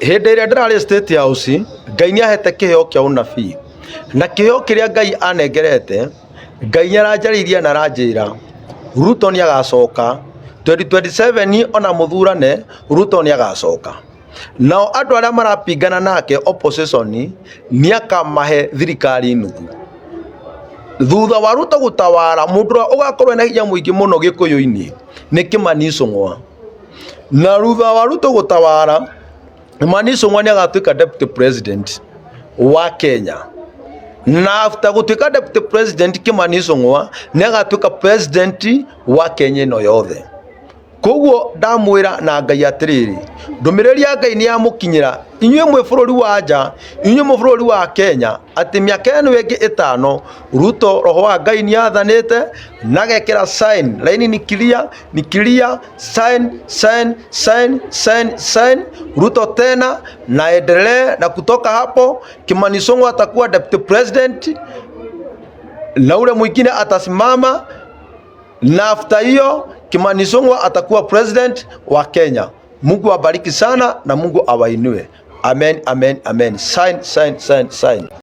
Hĩndĩ ĩrĩa ndĩrarĩ State House, Ngai nĩ ahete kĩheo kĩa ũnabii. Na kĩheo kĩrĩa Ngai anengerete, Ngai nĩ aranjarĩirie na aranjĩra, Ruto nĩ agacoka, 2027 ona mũthurane, Ruto nĩ agacoka. Nao andũ arĩa marapingana nake opposition, nĩ akamahe thirikari nuthu. Thutha wa Ruto gũtawara, mũndũ ũrĩa ũgakorwo ena hinya mũingĩ mũno gĩkũyũ-inĩ nĩ Kĩmani Ichung'wa. Na thutha wa Ruto gũtawara, Kimani Ichung'wa nĩ agatuĩka deputy president wa Kenya. Na after gũtuĩka deputy president Kimani Ichung'wa nĩ agatuĩka president wa Kenya ĩno yothe. Koguo ndamwĩra na Ngai atĩrĩrĩ, ndũmĩrĩri ya Ngai nĩ yamũkinyĩra inyuĩ mwĩ bũrũri wa nja, inyuĩ mwĩ bũrũri wa Kenya, atĩ mĩaka ĩno ĩngĩ ĩtano Ruto roho wa Ngai nĩ athanĩte na agekĩra sign, raini ni clear, ni clear, sign, sign, sign, sign, sign, Ruto tena na endelee na kutoka hapo Kimani Ichung'wa atakuwa deputy president na ule mwingine atasimama na after hiyo Kimani Ichung'wa atakuwa president wa Kenya. Mungu awabariki sana na Mungu awainue. Amen, amen, amen. Sign, sign, sign, sign.